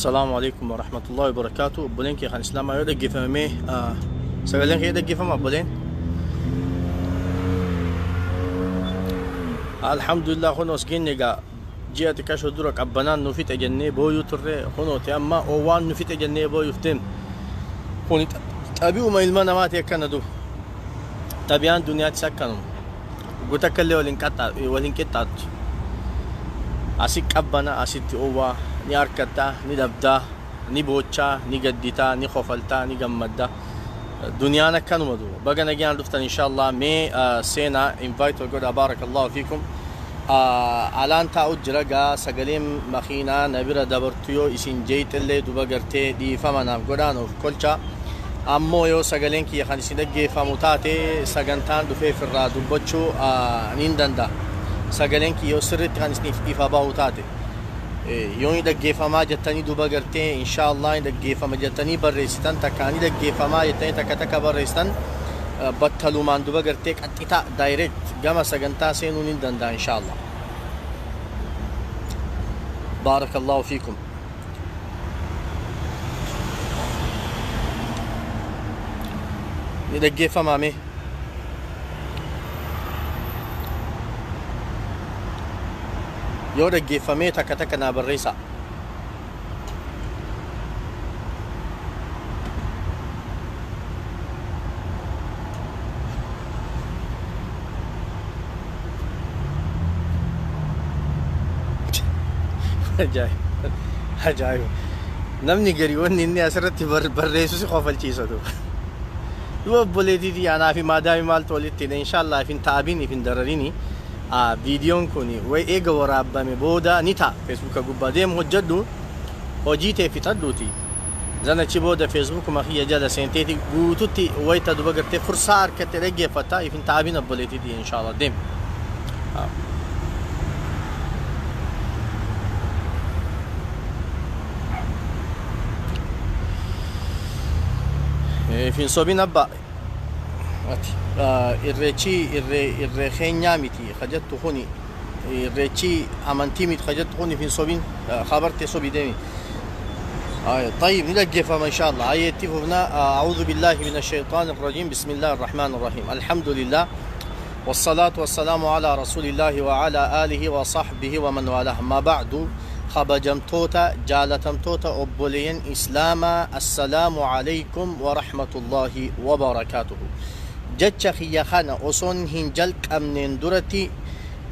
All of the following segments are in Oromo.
Assalaamu alaikum warahmatullahi wabarakaatu. Obboleen kee kan Islaamaa yoo dhaggeeffamee sagaleen kee dhaggeeffama obboleen. Alhamdulillah kun os geenye egaa ji'a xiqqashoo dura qabbanaan nu fixe jennee booyuu turre kunooti amma oowwaan nu fixe jennee booyuuf deemne. Kuni xabi'uma ilma namaati akkana duuba. Xabi'aan duniyaatis akkanuma. Gutakka illee wal hin qixxaattu. Asi qabbana asitti oowwaa ni harkattaa ni dhabdaa ni boochaa ni gadditaa ni kofaltaa ni gammaddaa. Duniyaan akkanuma duuba. Baga nagaan dhuftan inshallah mee seenaa invite godha barakallahu fiikum. Alaan taa'u jira gaa sagaleen makiinaa na bira dabartu yoo isin jeeyxillee duba gartee dhiifama naaf godhaan of kolcha. Ammoo yoo sagaleen kiyya kan isin dhaggeeffamu taate sagantaan dhufeef irraa dubbachuu niin danda'a. Sagaleen kiyya yoo sirriitti kan isiniif ifa bahu taate. Yoo ni dhaggeeffamaa jettanii duba gartee inshaallah ni dhaggeeffama jettanii barreessitan takka ni dhaggeeffamaa jettanii takka takka barreessitan battalumaan duba gartee qaxxitaa direct gama sagantaa seenuu ni danda'a inshaallah. Baarakallahu fiikum. Ni dhaggeeffamaa mee? Yoo dhaggeeffamee takka takka naa barreessaa. Ajaa'iba! Ajaa'iba! Namni gari wanni inni asirratti barreessu si kofalchiisa duuba. Duuba obboleettiitii anaa fi maadaami maaltu walitti hidhe inshaallah if hin ta'abin if hin dararini. Viidiyoon kun way eega waraabbame booda ni ta'a feesbuuka gubbaa deemu hojjedhu hojii tee fixadhuuti. Zan achi booda feesbuukuma kiyya jala seenteeti guututti wayita duba gartee fursaa harkatte dhaggeeffatta if hin ta'abin obboleettiitii inshaallah deem. If hin sobin abba. Ati irreechi irree irree keenyaa miti kajattu kuni irreechi amantii miti kajattu kuni if hin sobin kabarte sobi deemi. طيب نلقف إن شاء الله آية هنا. أعوذ بالله من الشيطان الرجيم. بسم الله الرحمن الرحيم. الحمد لله والصلاة والسلام على رسول الله وعلى آله وصحبه ومن والاه. ما بعد خبجمتوتا جالتمتوتا أبولين إسلاما السلام عليكم ورحمة الله وبركاته. جتش خيخانا أصون هنجلك أمنين درتي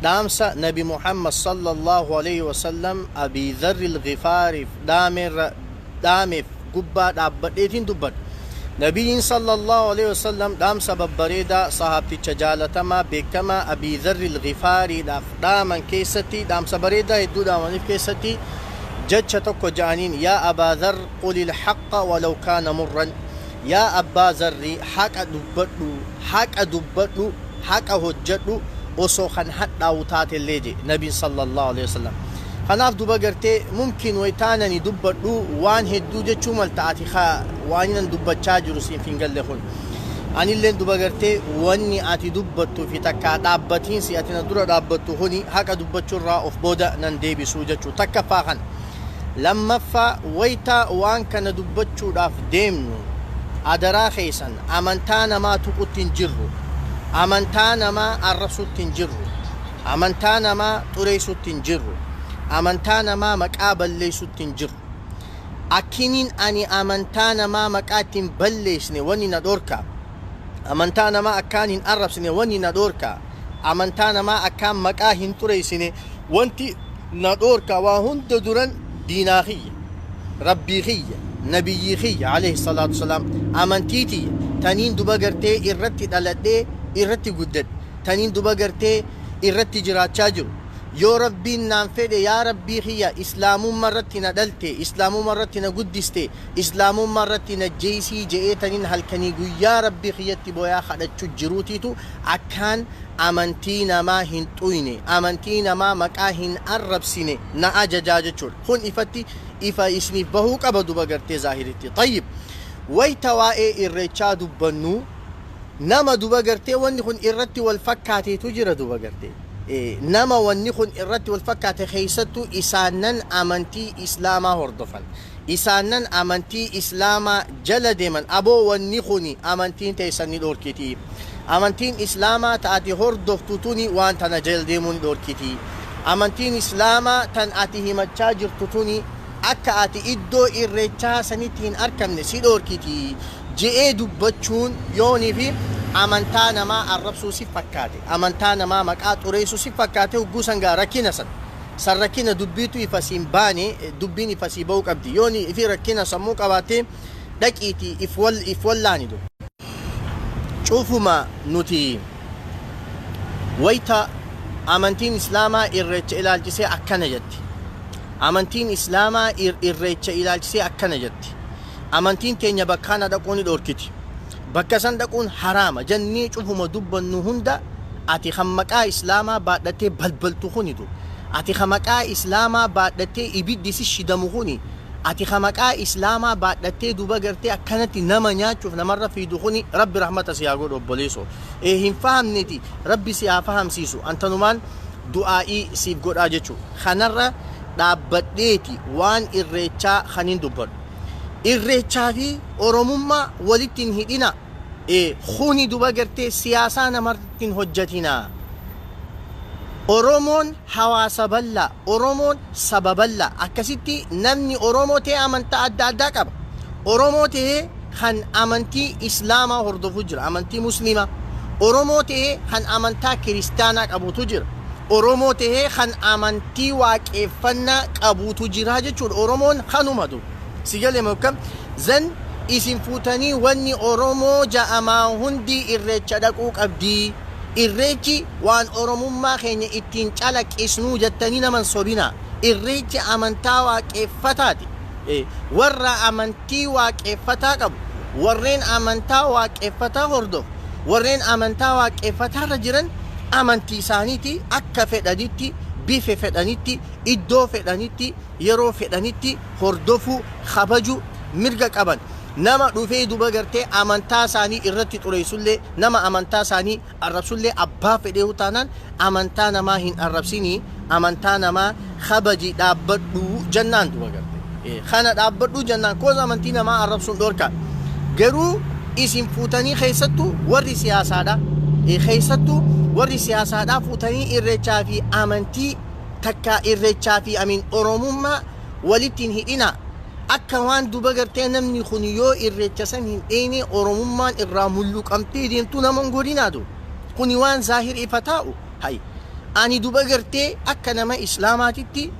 دامسا نبي محمد صلى الله عليه وسلم أبي ذر الغفار دامر دامف قبا دابتين دبت نبي صلى الله عليه وسلم دام سبب بريدة صحابتي جالتما بكما أبي ذر الغفاري داما كيستي دام سبريدة يدو داما كيستي جتشتك جانين يا أبا ذر قل الحق ولو كان مرا. يا أبا ذر حق دبتو حق دبتو حق هجتو وسوخن حتى وتات الليجي نبي صلى الله عليه وسلم. خناف دوبا قرتي ممكن ويتانني دبتو وان هدو جتشو ملتعاتي خا وانين دبتشا جروسين فينقل لخون أني اللين دوبا قرتي واني آتي دبتو في تكا دابتين سي آتي ندورة دابتو هوني هكا دبتشو را أوف بودا نندي بسوجتشو تكا فاخن لما فا ويتا وان كان دبتشو راف ديمنو أدرا خيسن أمنتانا ما تقوتين جرو أمنتانا ما الرسوتين جرو أمنتانا ما تريسوتين جرو amantaa namaa maqaa balleessutti hin jiru. Akkiniin ani amantaa namaa maqaa ittiin balleessine wanni na dhorka. Amantaa namaa akkaan hin arrabsine wanni na dhorka. Amantaa namaa akkaan maqaa hin xureessine wanti na dhorka. Waa hunda duran diinaa kiyya, rabbii kiyya, nabiyyii kiyya alayhi salaatu wasalaam amantii tiyya taniin duba gartee irratti dhaladhee irratti guddadhe taniin duba gartee irratti jiraachaa jiru. Yoo rabbiin naan fedhe yaa rabbii kiyya islaamummaa irratti na dhalte islaamummaa irratti na guddiste islaamummaa irratti na jeesii je'ee taniin halkanii guyyaa rabbii kiyyatti booyaa kadhachuu jiruutiitu akkaan amantii namaa hin xuyne amantii namaa maqaa hin arrabsine na ajajaa jechuudha. Kun ifatti ifa isiniif bahuu qaba duba gartee zaahiritti. Tayyib wayta waa'ee irreechaa dubbannu nama duba gartee wanni kun irratti wal fakkaateetu jira duba gartee. Nama wanni kun irratti wal fakkaate, keessattuu isaanan amantii islaamaa hordofan, isaanan amantii islaamaa jala deeman, aboo wanni kun amantiin teessan ni dhorkiti, amantiin islaamaa ta ati hordoftu tuni waan tana jala deemuu ni dhorkiti, amantiin islaamaa tan ati himachaa jirtu tuni akka ati iddoo irreechaa sanitti hin argamne si dhorkiti je'ee dubbachuun yoonii fi amantaa namaa arrabsuu si fakkaate, amantaa namaa maqaa xureessuu si fakkaate, hogguu san gaa rakkina san san rakkina dubbiitu ifa siin baane, dubbiin ifa sii ba'uu qabdi. Yooni ifi rakkina sammuu qabaatte, dhaqiitii if wallaani. Du cufuma nuti wayta amantiin islaamaa irreecha ilaalchisee akkana jetti, amantiin islaamaa irreecha ilaalchisee akkana jetti, amantiin teenya bakkaana dhaquu ni dhorkiti, bakka san dhaquun haraama jennee cufuma dubbannu hunda, ati kan maqaa islaamaa baadhattee balbaltu kunitu, ati kan maqaa islaamaa baadhattee ibiddi si shidamu kuni, ati kan maqaa islaamaa baadhattee duba gartee akkanatti nama nyaachuuf namarra fiidu kuni, Rabbi rahmata si haa godhu. Obboleeso hin fahamneti, Rabbi si haa fahamsiisu. Antanumaan du'aa'ii siif godhaa jechuu kanarra dhaabbadheeti waan irreechaa kanin dubbadhu. Irreechaa fi oromummaa walitti hin hidhina. Kuni duba gartee siyaasaa namarratti hin hojjetina. Oromoon hawaasa bal'aa, Oromoon saba bal'aa. Akkasitti namni Oromoo ta'e amantaa adda addaa qaba. Oromoo ta'ee kan amantii Islaamaa hordofu jira, amantii Musliimaa. Oromoo ta'ee kan amantaa Kiristaanaa qabutu jira. Oromoo ta'ee kan amantii waaqeffannaa qabutu jira jechuudha. Oromoon kanumatu. Si galee akkam zan isin fuutanii wanni Oromoo ja'amaa hundi irreecha dhaquu qabdii. Irreechi waan Oromummaa keenya ittiin calaqqisnuu jettanii naman sobinaa. Irreechi amantaa waaqeffataati. Warra amantii waaqeffataa qabu, warreen amantaa waaqeffataa hordofu, warreen amantaa waaqeffataarra jiran amantii isaaniiti akka fedhanitti, bifa fedhanitti, iddoo fedhanitti, yeroo fedhanitti hordofuu, kabajuu mirga qaban. Nama dhufee duba gartee amantaa isaanii irratti xureessullee, nama amantaa isaanii arrabsullee, abbaa fedhee taanaan amantaa namaa hin arrabsinii, amantaa namaa kabaji, dhaabbadhu jennaan duba gartee. Kana dhaabbadhu jennaan koos amantii namaa arrabsuun dhorka. Garuu isin fuutanii, keessattuu warri siyaasaadha. Keessattuu warri siyaasaadhaa fuutanii irreechaa fi amantii takka, irreechaa fi amiin oromummaa walitti hin hidhina. Akka waan duba gartee namni kun yoo irreecha san hin dheeyne oromummaan irraa mulluqamtee deemtuu nama hin godhinaatu. Kuni waan zaahir ifa taa'u. Hay. Ani duba gartee akka nama islaamaatitti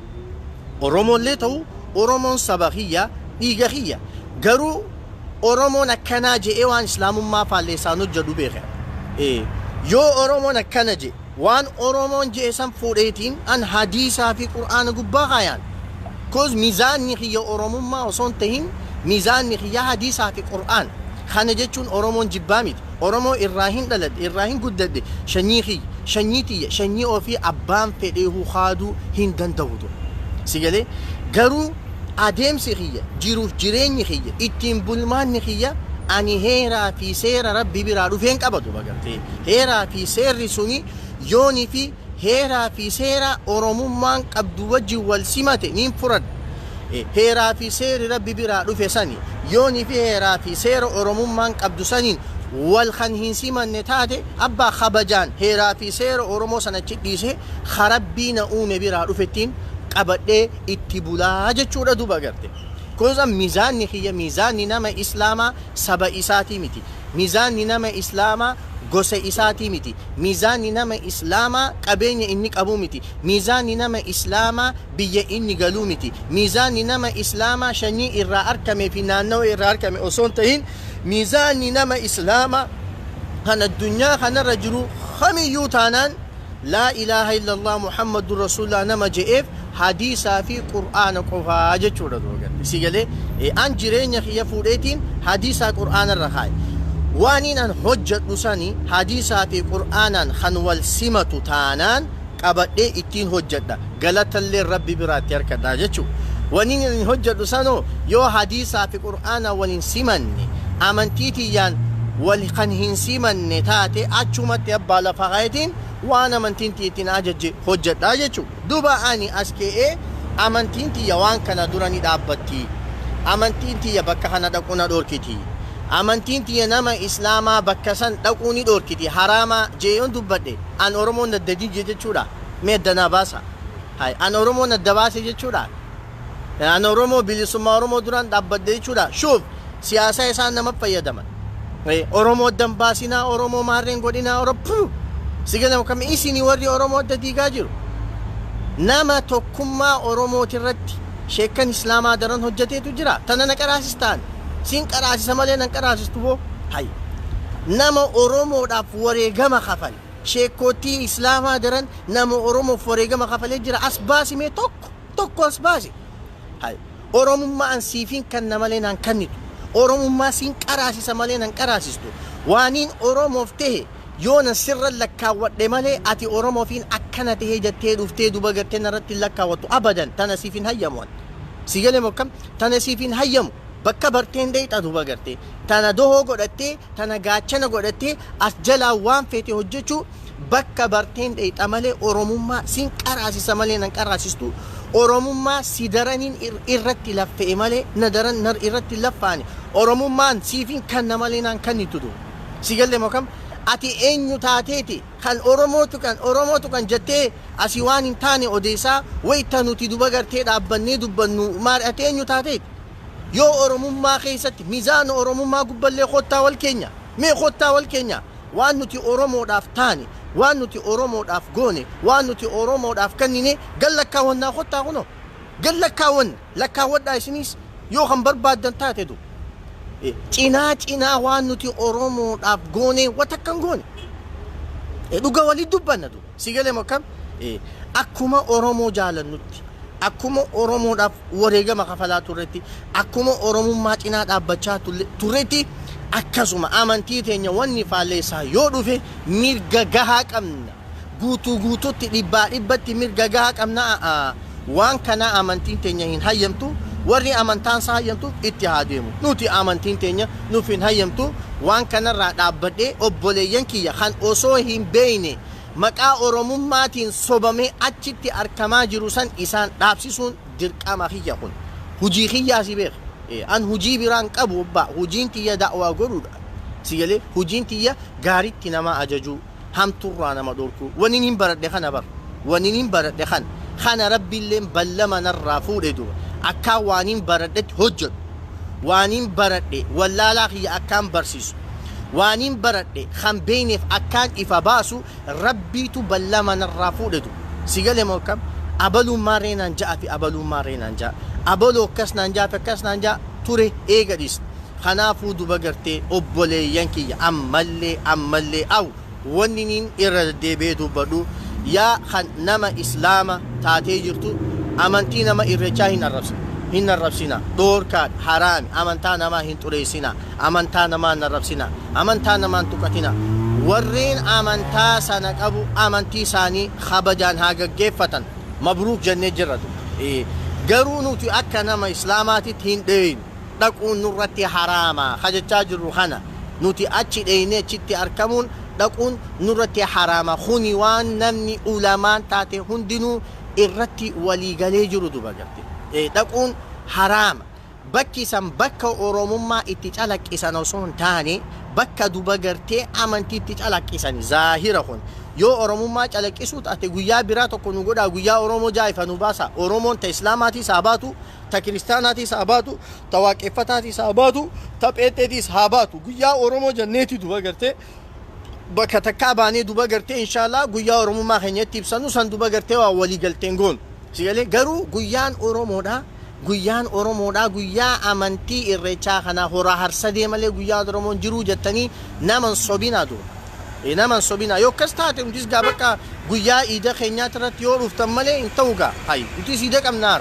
Oromoollee ta'u, Oromoon saba kiyya, dhiiga kiyya. Garuu Oromoon akkanaa je'ee waan islaamummaa faalleessaan hojjedhu beeka. Yoo Oromoon akkana je, waan Oromoon je'e san fuudheetiin an hadiisaa fi qur'aana gubbaa kaayaan. Koos miizaanni kiyya Oromummaa osoo hin tahin, miizaanni kiyya hadiisaa fi qur'aan. Kana jechuun Oromoon jibbaa miti. Oromoo irraa hin dhaladhe, irraa hin guddadhe, sanyii kiyya, sanyii tiyya, sanyii ofii abbaan fedheehu kaaduu hin danda'u ture. Si galee? Garuu adeemsi kiyya, jiruuf jireenyi kiyya, ittiin bulmaanni kiyya ani heeraa fi seera Rabbi biraa dhufeen qabatu bagartee. Heeraa fi seerri suni yoonii fi heeraa fi seera Oromummaan qabdu wajjin wal simate niin furadha. Heeraa fi seerri Rabbi biraa dhufe sani yoonii fi heeraa fi seera Oromummaan qabdu saniin wal kan hin simanne taate, abbaa kabajaan heeraa fi seera Oromoo sana achi dhiisee Rabbii na uume biraa dhufettiin qabadhee itti bulaa jechuudha duba garte. Kunuunsa miizaanni kiyya, miizaanni nama islaamaa saba isaatii miti. Miizaanni nama islaamaa gosa isaatii miti. Miizaanni nama islaamaa qabeenya inni qabu miti. Miizaanni nama islaamaa biyya inni galuu miti. Miizaanni nama islaamaa sanyii irraa argamee fi naannawa irraa argame osoo hin tahin, miizaanni nama islaamaa kan addunyaa kanarra jiru kamiyyuu taanaan laa ilaaha illallah Muhammadun rasuulullah nama je'eef hadiisaa fi qur'aana qofaa jechuudha duba garte. Si galee? An jireenya kiyya fuudheetiin hadiisaa qur'aana irra kaa'e. Waaniin an hojjedhu sani hadiisaa fi qur'aanaan kan wal simatu taanaan qabadhee ittiin hojjedha. Galatallee Rabbi biraatti harkadha jechuudha. Waniin an hojjedhu sanoo yoo hadiisaa fi qur'aanaan wal hin simanne, amantii tiyyaan Wal kan hin simanne taate achumatti abbaa lafa kaayetiin waan amantiin tiyya ajajje hojjedhaa jechuudha. Duba ani as ka'ee amantiin tiyya waan kana dura ni dhaabbatti. Amantiin tiyya bakka kana dhaquu na dhorkiti. Amantiin tiyya nama islaamaa bakka san dhaquu ni dhorkiti. Haraama jeeyoon dubbadhe an Oromoon adda diige jechuudha. Mee adda naa baasa. Hay an Oromoon adda baase jechuudha. An Oromoo bilisummaa Oromoo duraan dhaabbadde jechuudha. Shuuf siyaasa isaan nama fayyadaman. Oromoo adda hin baasinaa, Oromoo maarreen godhinaa, Oromoo sigala kam isinii warri Oromoo adda diigaa jiru. Nama tokkummaa Oromootirratti sheekkan islaamaa daran hojjeteetu jira. Tana na qaraasistaan. Siin qaraasisa malee nan qaraasistu boo. Hay. Nama Oromoodhaaf wareegama kafale. Sheekootii islaamaa daran nama Oromoof wareegama kafalee jira. As baasimee tokko tokko as baasi. Hay. Oromummaa an siifiin kanna malee naan kannitu. Oromummaa siin qaraasisa malee nan qaraasistu. Waaniin Oromoof tahe yoo nan sirra lakkaawwadhe malee ati Oromoofiin akkana tahee jettee dhuftee duba gartee narratti hin lakkaawwattu abadan tana siif hin hayyamu. Si galee mokkam tana siif hin hayyamu. Bakka barteen deexa duba gartee tana dohoo godhattee tana gaachana godhattee as jalaa waan feete hojjechuu bakka barteen deexa malee Oromummaa siin qaraasisa malee nan qaraasistu. Oromummaa si daraniin irratti laffa'e malee na daran irratti laffaane Oromummaan siifin kanna malee naan kannitu du. Si galee mokkam ati eenyu taateeti kan Oromootu kan jettee asii waan hin taane odeessaa wayita nuti duba gartee dhaabbannee dubbannu maal ati eenyu taateeti? Yoo Oromummaa keessatti mizaana Oromummaa gubballee kottaa wal keenya mee kottaa wal keenya waan nuti Oromoodhaaf taane waan nuti Oromoodhaaf goone waan nuti Oromoodhaaf kennine gal lakkaawwannaa kottaa kunoo gal lakkaawwanna lakkaawwadhaa isinis yoo kan barbaaddan taate du. Cinaa cinaa waan nuti Oromoodhaaf goone wata akkan goone dhuga walii dubbanna du si galee mokkam akkuma Oromoo jaalannutti akkuma Oromoodhaaf wareegama kafalaa turretti akkuma Oromummaa cinaa dhaabbachaa turretti akkasuma amantii teenya wanni faalleessaa yoo dhufe mirga gahaa qabna guutuu guututti dhibbaa dhibbatti mirga gahaa qabna waan kana amantiin teenya hin hayyamtu. Warri amantaan isaa hayyamtu itti haa deemu. Nuti amantiin teenya nuuf hin hayyamtu. Waan kanarraa dhaabbadhee obboleeyyan kiyya kan osoo hin beekne maqaa Oromummaatiin sobamee achitti argamaa jiru san isaan dhaabsisuun dirqama kiyya kun. Hujii kiyyaa si beeka. An hujii biraan qabu obbaa hujiin tiyya da'waa godhuudha. Si galee hujiin tiyya gaaritti nama ajajuu hamturraa nama dhorkuu. Waniin hin baradhe kana bar. Waniin hin baradhe kana. Kana rabbiilleen ballama narraa fuudhe duba. Akkaan waaniin baradhetti hojjedhu. Waaniin baradhe wallaalaa kiyya akkaan barsiisu. Waaniin baradhe kan beekneef akkaan ifa baasu rabbiitu ballama narraa fuudhe duba. Si galee moo akkam? Abaluun maarree naan ja'a fi abaluun maarree naan ja'a. Abaluu akkas naan ja'a fi akkas naan ja'a ture eega dhiisne. Kanaafuu duba gartee obboleeyyan kiyya ammallee ammallee aw wanni niin irra deddeebi'ee dubbadhu yaa kan nama islaama taatee jirtu amantii nama irreechaa hin arrabsina. Hin arrabsina. Dhoorkaadha. Haraami. Amantaa namaa hin xureessina. Amantaa namaa hin arrabsina. Amantaa namaa hin tuqatina. Warreen amantaa sana qabu amantii isaanii kabajaan haa gaggeeffatan. Mabruuk jennee jirra. Garuu nuti akka nama islaamaatitti hin dheeynu. Dhaquun nurratti haraama. Kajachaa jirru kana. Nuti achi dheeynee achitti argamuun dhaquun nurratti haraama. Kuni waan namni ulamaan taate hundinuu irratti walii galee jiru duba garte. Dhaquun haraama. Bakki san bakka Oromummaa itti calaqqisan osoo hin taane bakka duba gartee amantii itti calaqqisan zaahira kun. Yoo Oromummaa calaqqisuu taate guyyaa biraa tokko nu godhaa guyyaa Oromoo jaa'ifa nu baasa. Oromoon ta Islaamaatiis haa baatu, ta Kiristaanaatiis haa baatu, ta Waaqeffataatiis haa baatu, ta Pheexeetiis haa baatu. Guyyaa Oromoo janneeti duba gartee bakka takkaa baanee duba gartee inshaallah guyyaa Oromummaa keenyatti ibsannu san duba gartee waa walii galteen goonu. Si galee garuu guyyaan Oromoodhaa guyyaan Oromoodhaa guyyaa amantii irreechaa kanaa horaa harsadee malee guyyaa Oromoon jiruu jettanii naman sobinaa dura. Naman sobinaa yoo akkas taate nutis gaa bakka guyyaa iida keenyaatti irratti yoo dhuftan malee hin ta'u gaa. Hayi nutis iida qabnaa.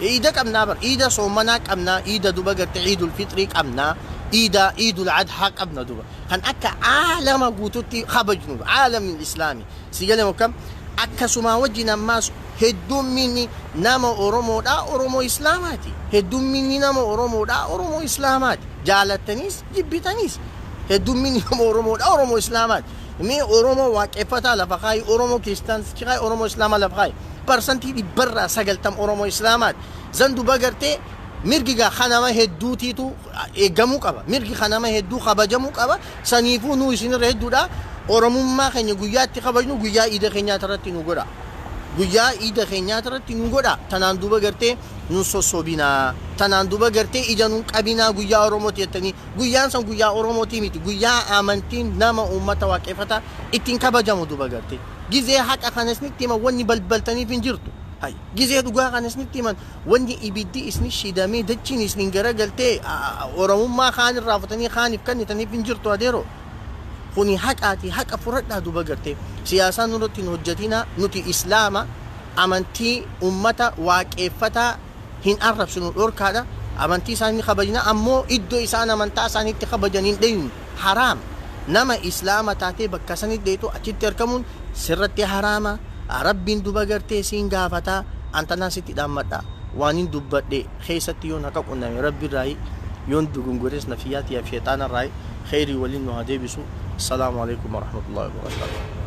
Iida qabnaa bar iida soomanaa qabnaa iida duba gartee iidul fixrii qabnaa iida iidul adhaa qabna duba. Kan akka aalama guututti kabajnu aalamni islaamii. Si galee mokkam akkasumaa wajjin ammaas heddumminni nama Oromoodhaa Oromoo Islaamaati. Heddumminni nama Oromoodhaa Oromoo Islaamaati. Jaalattaniis jibbitaniis. Heddumminni nama Oromoodha, Oromoo Islaamaati. Mee Oromoo waaqeffataa lafa kaayi, Oromoo kiristaantichi kaayi, Oromoo Islaamaa lafa kaayi. 90% Oromoo Islaamaati. Zan duba gartee mirgi gaa kanama hedduutiitu eegamuu qaba. Mirgi kanama hedduu kabajamuu qaba. Saniifuu nu isinirra hedduudha. Oromummaa keenya guyyaa itti kabajnu guyyaa iida keenyaa irratti nu godha. Guyyaa iida keenyaa irratti nu godha. Tanaan duuba gartee nun sossobinaa. Tanaan duuba gartee ija nun qabinaa guyyaa Oromooti jettanii. Guyyaan san guyyaa Oromootii miti. Guyyaa amantiin nama uummata waaqeffataa ittiin kabajamu duuba gartee. Gizee haqa kana isinitti himan wanni balbaltaniif hin jirtu. Hay. Gizee dhugaa kana isinitti himan wanni ibiddi isni shidamee dachiin isnin garagaltee Oromummaa kaan irraa futanii kaaniif kennitaniif hin jirtu adeeroo. Kuni haqaati, haqa fudhadhaa duuba gartee. Siyaasaa nurratti hin hojjetinaa. Nuti Islaama, amantii ummata waaqeffataa hin arrabsinu, dhorkaadha. Amantii isaanii kabajna, ammoo iddoo isaan amantaa isaaniitti kabajan hin dheynu, haraam. Nama Islaama taatee bakka sanitti dheeytu achitti argamuun sirratti haraama. Rabbiin duba gartee siin gaafataa. Antanaan sitti dhaammadha. Waan hin dubbadhe keessatti yoon haqa qunname Rabbi irraayi, yoon dogongores nafiyyaatiyaaf sheexaana irraayi. Kheyrii waliin nu haa deebisu. Assalaamu alaikum warahmatullahi wabarakaatuh.